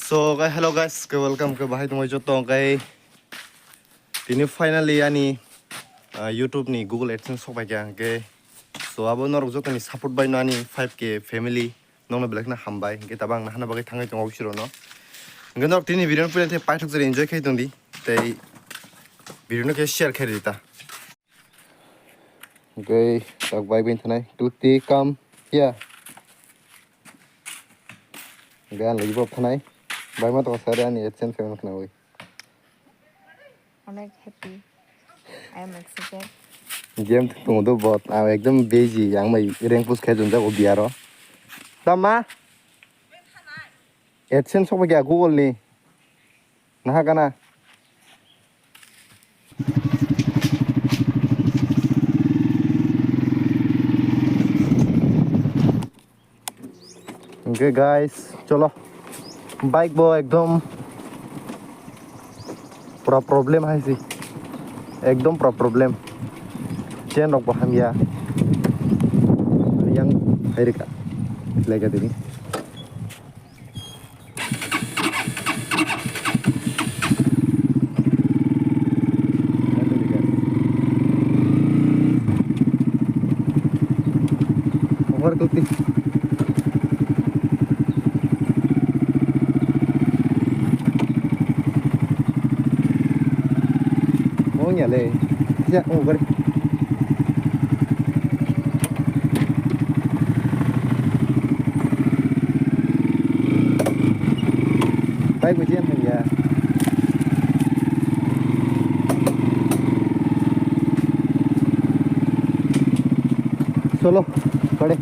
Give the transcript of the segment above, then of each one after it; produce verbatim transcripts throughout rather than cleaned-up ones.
So, guys, hello guys, ke welcome ke bahai tongwi joto, guys. Tini finally ani, ah, YouTube ni Google AdSense sok bai kha, hwnkhe. So, abo norok joto ni support bai no ani five K family nokno belai kheno hambai, hwnkhe tabang nahana bagwi thangwi tongo office rokno. Hwnkhe norok tini video no puila the paithak jora enjoy khai tongdi, tei video no khe share khai rita. Hwnkhe tak bai bai thanai, click ti kam, ya. Hwnkhe ang lagi bo phanai, bai ma to sare ani AdSense payment khnawi. Onek happy. I am excited. Game tongo do bot. Ang ekdom busy. Ang bai rank push khai jonjak o biyaro. Tama? AdSense sok bai kha Google ni. Naha gana. Hwnkhe guys, cholo. Bike bo ekdom pura problem hai si. Ekdom pura problem. Chain rok bo hamya. Yang hai rika. Lega dini. Over tuti. Oh, nyale. Ya, over. Bai kujian ya. Solo, pare.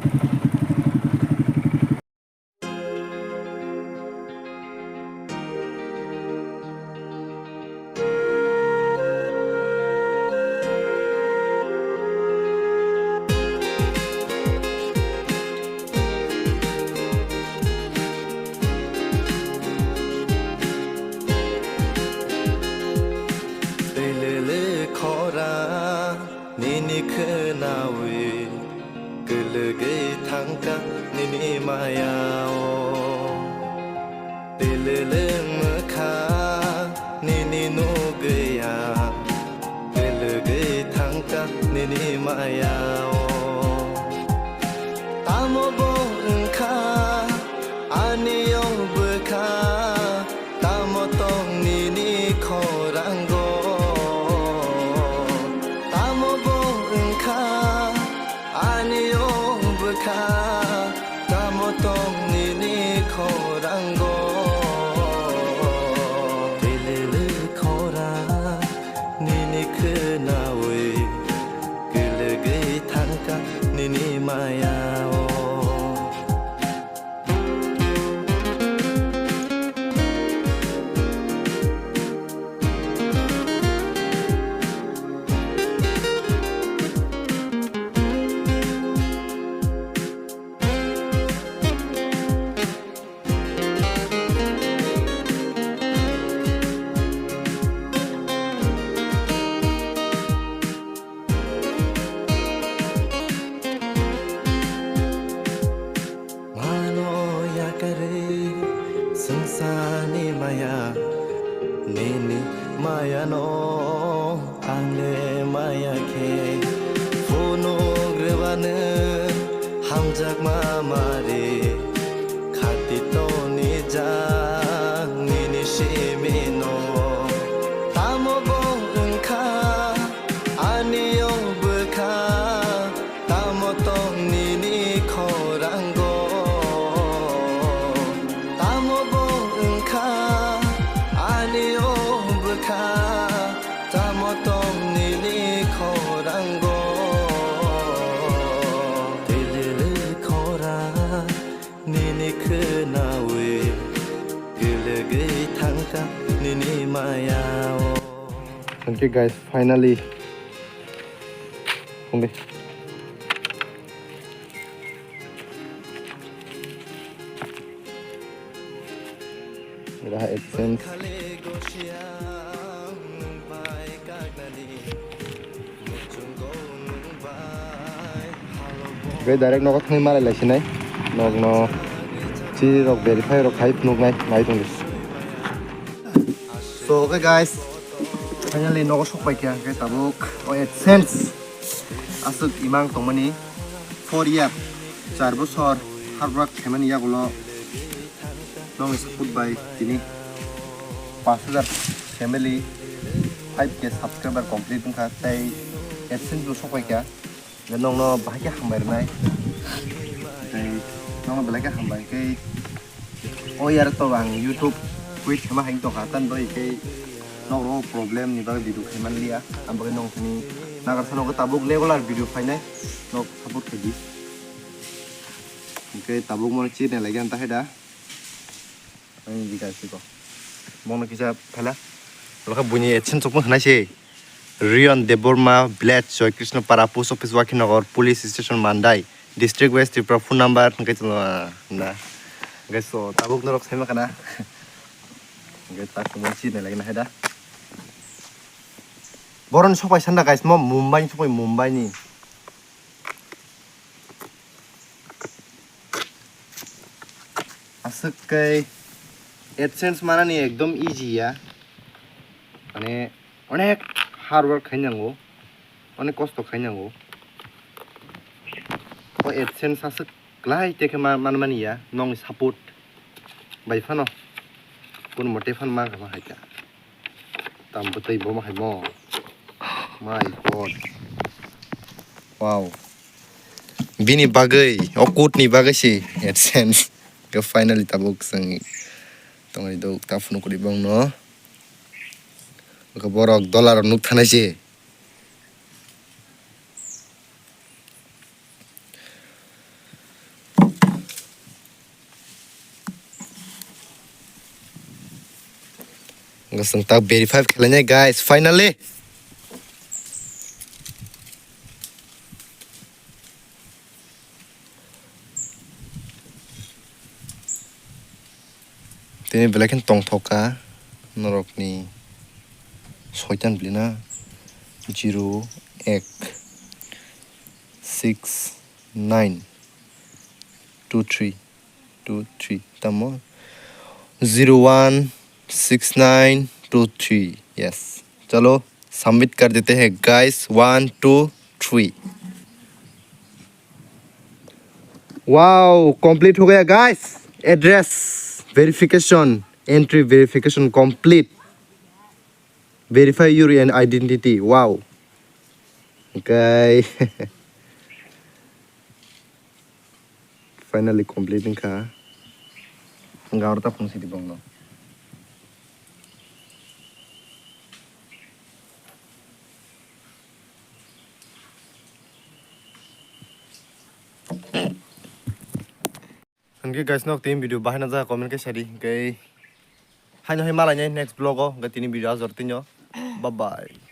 Telele khora nini khnawi, kwlwgwi thangkha nini maya-o. Telele mwkha nini nugwi ang, kwlwgwi thangkha nini maya-o. Tamo bo wngkha ani yong bwkha, tamo tong nini khorango. Tamo bo wngkha ani yong bwkha, tamo tong nini khorango. Telele khora nini khnawi, kwlwgwi thangkha nini maya-o. Mano yakarwi swngcharni maya, nini mayano ang le maya khe. Phunuk rwbano hamjakma mari, khati toni jak nini simino. Tamo bo wngkha ani yong bwkha, tamo tong nini khorango. Tamo bo wngkha ani yong bwkha, tamo tong nini khorango. Telele khora nini khnawi, kwlwgwi thangkha nini maya-o. Thank you guys, finally. Hungde. Raha AdSense. Bai direct nogo thangwi malai lai sinai. Nokno chiri rok verify rok khai phunuknai, nai tongdi. So, okay guys, finally nogo sok pai kha, hwnkhe tabuk o AdSense aswk imang tongmani four year, char bosor hard work khaimani yagulo nongni support bai tini paanch hajar family, five K subscriber complete wngkha, tei AdSense bo sok pai kha. Nongno bahai khe hambai rwnai. Tei nongno belai khe hambai khe. O yar to ang YouTube quit khaima hai tongkha, tan bai khe nokro problem ni bagwi video khai man liya. Ang bagwi nong thani nagar sano khe tabuk regular video phainai, nok support khai di. Hwnkhe tabuk mo chini lai gyan ta hai da. Ani di guys ko. Bongno kisa phela. Lokha buini AdSense chokma khnai se. Rion Debbarma, Village Joy Krishna Para, Post Office Wakhinagar, Police Station Mandai, District West Tripura, phone number hwnkhe chwng, ah, na. Hwnkhe so, tabuk norok saima kana. Hwnkhe tak tongma chini lai gana hai da. Boroni sopai sanda guys, mo Mumbai ni sopai, Mumbai ni. Aswk khe AdSense manani ekdom easy ya. Mane onek hard work khainango, onek kosto khainango. O AdSense aswk klai tekhe ma-, manmani ya, nongni support bai phano. Kun mote phan ma kha hai kha. Tam bwtwi bo ma hai mo. My God. Wow. Bini bagwi, o code ni bagwi si AdSense. Ke finally tabuk chwng tongri do ta phone kuri bang no. Ke borok dollar nuk thanai se. Ang tak verify khlainai guys, finally. Tini belai khe tongthok kha norokni soitan bwlwino zero ek six nine two three two three tamo zero one six nine two three. Yes, chalo submit kar dete hai guys, one two three. Wow, complete ho gaya guys. Address verification, entry verification complete. Verify your identity. Wow. Okay. Finally complete wngkha. Ang aro ta phung sidi bongno. Hwnkhe guys, nok tini video bahai na jaga comment khe sadi. Hwnkhe haino hai malainai next vlog o, hwnkhe tini video ajor tinyo. Bye bye.